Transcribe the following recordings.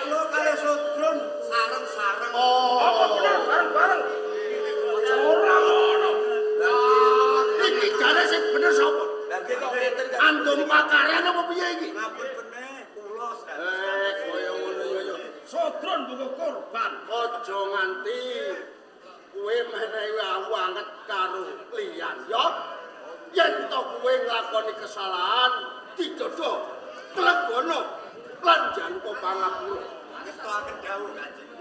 Kula kalih Sudrun sareng-sareng. Oh, apa bener bareng-bareng. Kowe menehi awu anget karo liyan ya. Yen to kowe nglakoni kesalahan didodo klegono lan jaluka pangapura. Ngestoaken dawuh Kanjeng.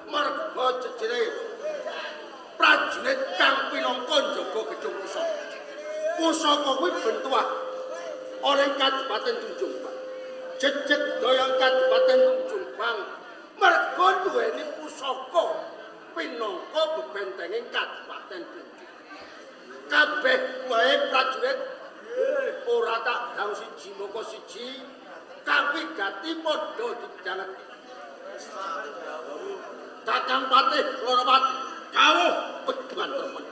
Merga jejere prajurit kang pinangka njaga gedung pusaka. Pusaka kuwi bentuah oleh Kadipaten Tunjung Bang. Jejeg daya Kadipaten Tunjung Bang merga duweni pusaka pinangka bebentenging Kadipaten Tunjung. Kabeh wae prajurit ora tak dang siji moko siji kawigati padha dibidangake. Kakang Patih Kloropati dawuh banter men.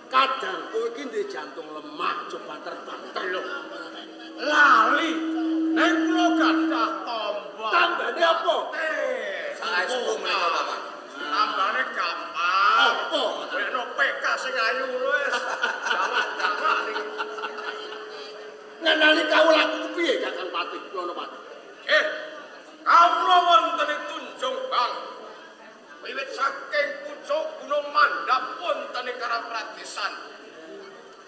Kadangku iki ndek jantung lemah aja banter-banter lho. Lali nek kula gadah tamba. Tambane apa? Saestu menika Paman. Tambane gampang. Apa? Koyo PK sing ayu ngono wis. Dawah-dawah niki. Ngenali kawulaku piye Kakang Patih Kloropati? Nggih. Kawula wonten ing Tunjung Bang. Wiwit saking pucuk Gunung Mandhap wonten ing Karangpradesan.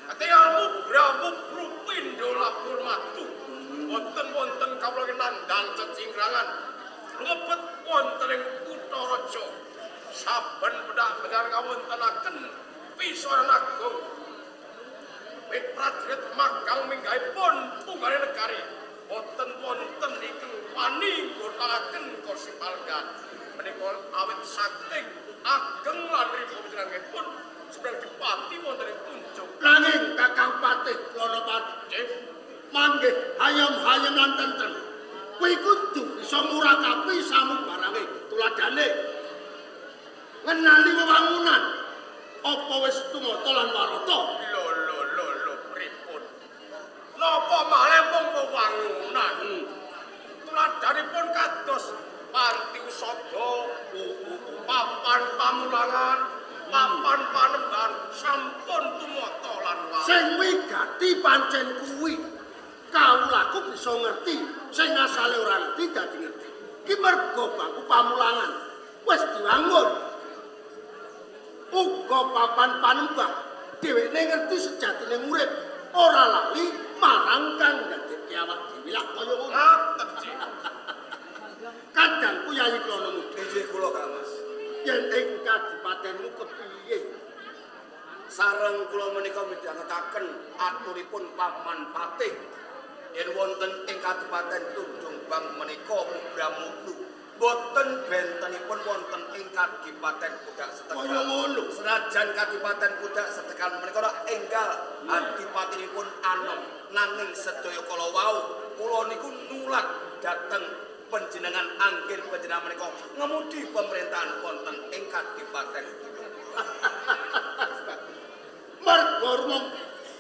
Ketingal mubra-mubru pindha labur madu. Wonten-wonten kawula nandhang cecingrangan. Lumebet wonten ing kutha raja. Saben pedhak-pedhak kawontenaken pisoran agung. Wit prajurit magang minggahipun punggane negari. Wonten-wonten ingkang wani nggothakaken kursi palenggan. Menika awit saking ageng lan ribu panjenenganipun sebenarnya dipati wonten ing Tunjung. Nanging Kakang Patih Kloropati nggih manggih hayam-hayam lan tentrem. Kuwi kudu bisa murakapi samubarange tuladhane. Ngenali wewangunan apa wis tumata lan warata? Lho lho lho lho pripun? Napa malih mung wewangunan? Tuladhanipun kados panti usada, papan pamulangan, papan panembahan sampun tumata lan warata. Sing wigati pancen kuwi. Kawulaku bisa ngerti, sing asale ora ngerti dadi ngerti. Ki merga bangku pamulangan wis diwangun. Uga papan panembah dheweke ngerti sejatine urip, ora lali marang kang ndadekke awak dhewe lak kaya ngono. Ngaten, Cik. Kadangku Yayi Klono Muda. Inggih kula Kang Mas. Yen ing kadipatenmu kepiye? Sareng kula menika midhangetaken aturipun Paman Patih. Yen wonten ing Kadipaten Tunjung Bang menika mubra-mubru boten bentenipun wonten ing Kadipaten Pudak Setegal. Kaya ngono. Senajan Kadipaten Pudak Setegal menika enggal adipatinipun anom, nanging sedaya kala wau kula niku nulat dhateng panjenengan anggir panjenengan menika ngemudi pemerintahan wonten ing Kadipaten Tunjung. Merga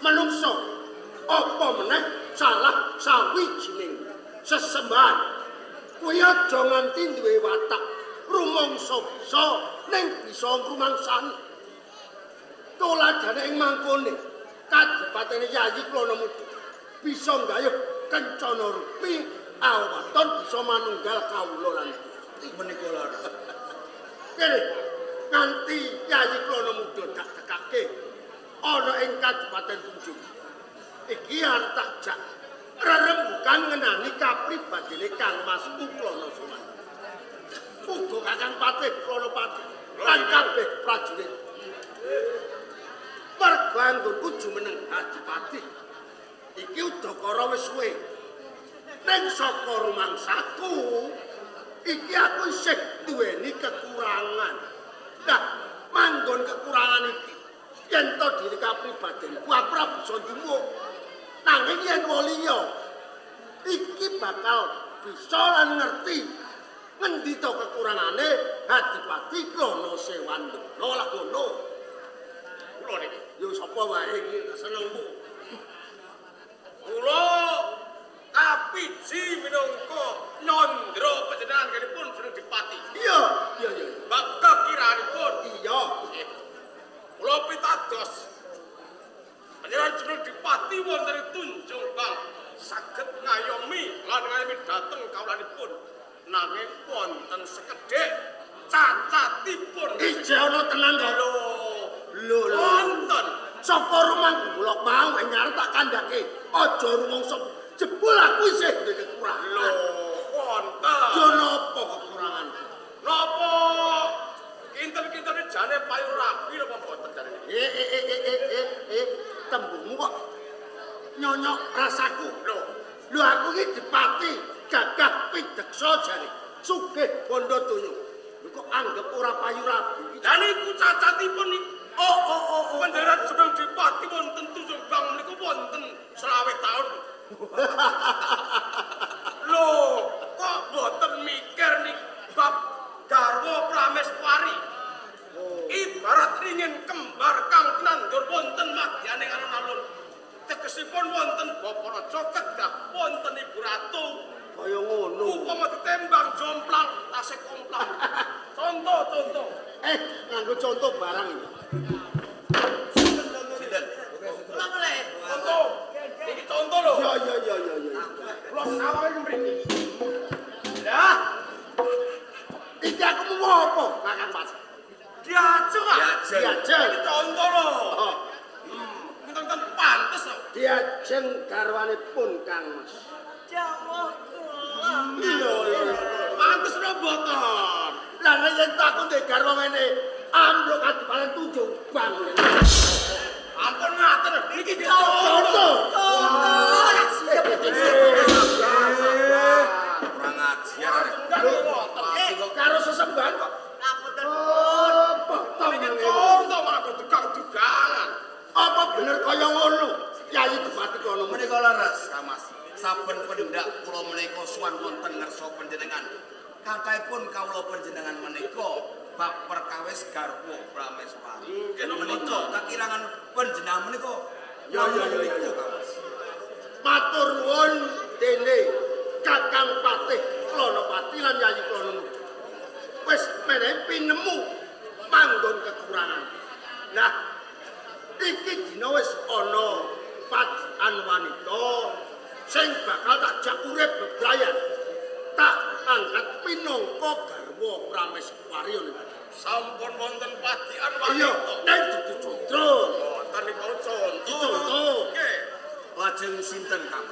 menungso apa meneh salah sawijining sesembahan. Kuwi aja nganti duwe watak rumangsa bisa ning bisa ngrumangsani. Tuladhane ing mangkone kadipatene Yayi Klono Muda bisa nggayuh kencana rupi awaton bisa manunggal kawula lan Gusti menika leres. Kene nganti Yayi Klono Muda dak tekake ana ing Kadipaten Tunjung. Iki arep tak jak rerembukan ngenani kapribadene Kang Mas Klono Suwan. Uga Kakang Patih Klonopati lan kabeh prajurit. Merga anggonku jumeneng adipati. Iki udakara wis suwe. Ning saka rumangsaku iki aku isih duweni kekurangan. Nah, manggon kekurangan iki yen to diri kapribadenku aku ora bisa njumuk. Nanging yen wong liya iki bakal bisa lan ngerti ngendi to kekurangane Adipati Klono Sewandana lak ngono. Kula niki ya sapa wae iki senengmu. Kula kapiji minangka nyandra panjenengan pun jeneng dipati. Iya, iya iya. Bab kekiranipun. Iya. Kula pitados panjenengan jeneng dipati wonten ing Tunjung Bang saged ngayomi lan ngayomi dhateng kawulanipun. Nanging wonten sekedhik cacatipun Jek ana tenan to. Lho, Lho lho. wonten. Saka rumah kula mau ing ngarep tak kandhake. Aja rumangsa jebul aku isih duwe kekurangan. Lho, wonten. Yo napa kekurangan? Napa? Kinten-kintene jane payu rabi napa mboten jane? Eh, tembungmu kok nyonyok rasaku. Lho, Lho aku iki dipati gagah pideksa jare. Sugih bondo donya. Lho kok anggap ora payu rabi? lha niku cacatipun niku. Oh. Panjenengan sedang dipati wonten Tunjung Bang niku wonten 25 taun. Lho, kok mboten mikir nik bab garwa Prameswari. Ibarat ringin kembar kang nandur wonten madyaning alun-alun. Tegesipun wonten Bapa Raja kedah wonten Ibu Ratu. Kaya ngono. Upama ditembang jomplang tasih komplang. Contoh-contoh. Nganggo contoh barang iki. Sinten? Contoh. Iki contoh lho. Ya. Kula sawang mriki. Lah, Iki aku mau apa, Kakang Mas? diajeng ah. Diajeng. Iki contoh lho. Oh, Kinten-kinten pantes lho. diajeng garwanipun Kang Mas. Jawah kula. Iya. Pantes lho mboten. Lah nek yen aku ndek garwa ngene, ambruk adipaten Tunjung Bang. Ampun ngaten. Niki Contoh. Contoh. Kurang ajar. Karo sesembahan kok. Ngapunten. Oh, potong Niki ngene. contoh malah degang-degangan. Apa bener kaya ngono? Yayi Depati kono Menika leres, Mas. Saben pendak kula menika suwan wonten ngarsa panjenengan. Kathahipun kawula panjenengan menika bab perkawis garwa Prameswari. Menika kakirangan panjenengan menika. Ya. Mas. Matur nuwun dene Kakang Patih Klonopati lan Yayi Klono. Wis menehi pinemu manggon kekurangan. Nah, iki dina wis ana padian wanita sing bakal tak jak urip bebrayan. Tak angkat pinangka garwa Prameswari ngene. Sampun wonten padian Iya, wanita. nek dudu condro. Wonten niku contoh. Contoh. Nggih. Lajeng sinten, Kang?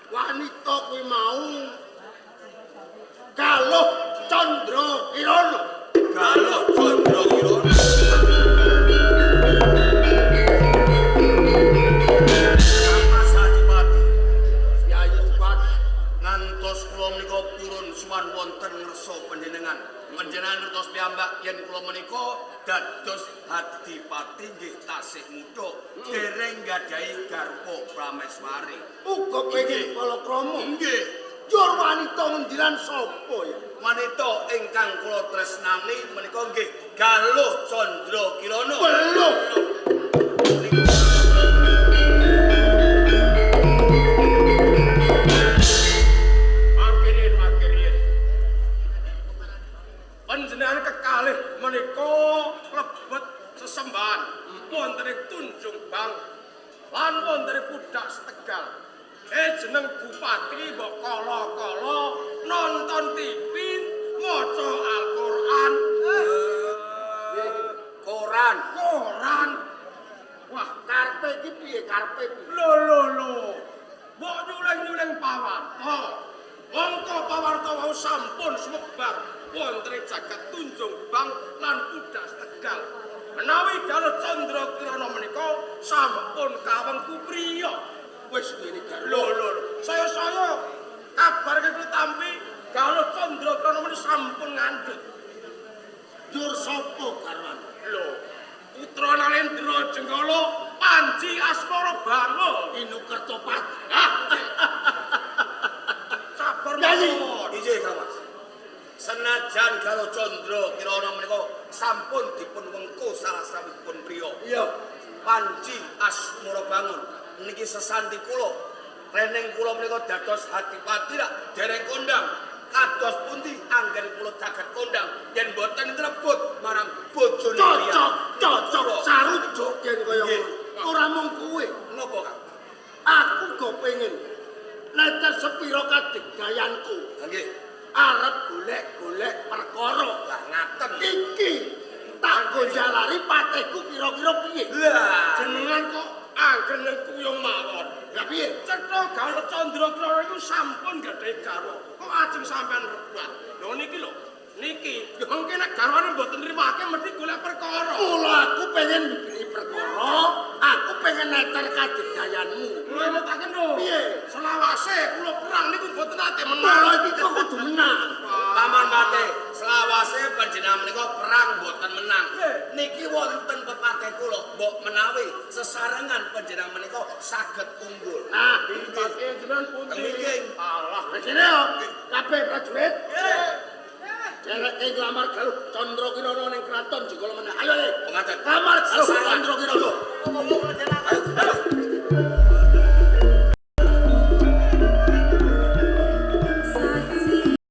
Wanita kuwi mau Galuh Candra Kirana. Galuh Candra Kirana. Mas Adipati, Yayi Dipati. ngantos kula menika purun suwan wonten ngersa panjenengan. Panjenengan ngertos piyambak yen kula menika dados Adipati nggih tasih muda, dereng nggadahi garwa Prameswari. Uga pengen palakrama. Nggih, Jur wanita ngendiran sapa ya? wanita ingkang kula tresnani menika nggih Galuh Candra Kirana. Belum. Makirin. Panjenengan kekalih menika klebet sesembahan wonten ing Tunjung Bang lan wonten ing Pudak Setegal. Jeneng bupati mbok kala-kala nonton TV, maca Al-Qur'an. Koran, koran. Wah, Karepe iki piye karepe piye? lho lho lho. Mbok nyuling-nyuling pawarta. Mongko pawarta wau sampun sumebar wonten ing jagat Tunjung Bang lan Pudak Tegal. Menawi Galuh Candra Kirana menika sampun kawengku priya. Wis ngene garwa. Lho lho lho. Saya-saya kabar kula tampi Galuh Candra Kirana menika sampun ngandhut. Jur sapa garwane? Lho, putra Narendra Jenggala Panji Asmara Bangun. Inu Kertopati. Ah. Sabar Yayi. mawon. Inggih, Kang Mas. Senajan Galuh Candra Kirana menika sampun dipun wengku salah sawipun priya. Iya. Panji Asmara Bangun niki sesanti kula. Reneng kula menika dados hadipati rak dereng kondang. Kados pundi anggen kula jagat kondang yen boten rebut marang bojone priya. Cocok, cocok sarujuk yen kaya Nggih. ngono. Ora mung kuwe. Napa, Kang? Aku go pengen netes sepira kadegayanku Nggih. arep golek-golek perkara. Lah ngaten. Iki tak kanggo njalari patihku kira-kira piye? Lah, Jenengan kok anggen kuyung mawon. Lah piye? Cetha Galuh Candra Kirana iku sampun gadhahi garwa. Kok ajeng sampean rebat? Lho niki lho. Niki, mengke nek garwane mboten nrimake mesti golek perkara. Mula aku pengen diberi perkara, aku pengen neter kadigdayanmu. Kula emutaken lho. Piye? Selawase kula perang niku mboten nate menang. Mula iki kok kudu menang. Paman Pate, selawase panjenengan menika perang mboten menang. Niki wonten pepatah kula, mbok menawi sesarengan panjenengan menika saged unggul. Nah, Pate jenengan pundi? Teng Alah. wis ngene yo. Kabeh prajurit. Dereke nglamar Galuh Candra Kirana ning kraton Jikala meneh. Ayo le. Ngaten. Lamar Galuh Sesarengan. Candra Kirana. Ayo, ayo.